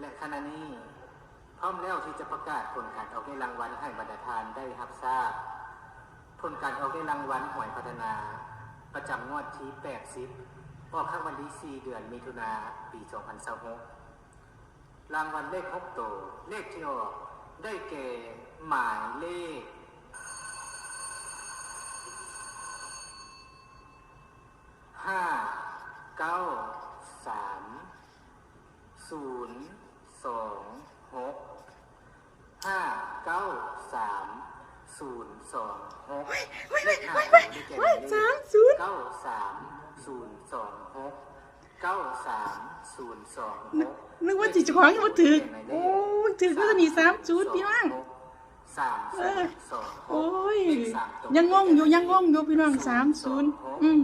ແລະ ຂະນະນີ້ ພ້ອມແລ້ວທີ່ຈະປະກາດຜົນການອອກເລກລາງວັນໃຫ້ບັນດາທ່ານໄດ້ຮັບຊາບ. ຜົນການອອກເລກລາງວັນຫວຍພັດທະນາ ປະຈຳງວດທີແປດສິບ ອອກຄັ້ງວັນທີສີ່ ເດືອນມິຖຸນາ ປີສອງພັນຊາວຫົກ. ລາງວັນເລກຫົກໂຕ ເລກທີ່ອອກ ໄດ້ແກ່ ໝາຍເລກ ຫ້າ ເກົ້າ ສາມ ສູນ ສອງ ຫົກ ຫ້າ ເກົ້າ ສາມ ສູນ ສອງ ຫົກ ເລກຫ້າໂຕໄດ້ແກ່ໝາຍເລກ ເກົ້າ ສາມ ສູນ ສອງ ຫົກ ເກົ້າ ສາມ ສູນ ສອງ ຫົກ ນຶກວ່າຊິເຈົ້າຂອງຍັງບໍ່ຖືກ. ໂອ້ຍ ຖືກຢູ່ນີ້ ສາມສູນ ພີ່ນ້ອງ. ເອີ ໂອ້ຍ ຍັງງົງຢູ່ ຍັງງົງຢູ່ ພີ່ນ້ອງ ສາມສູນ ອືມ.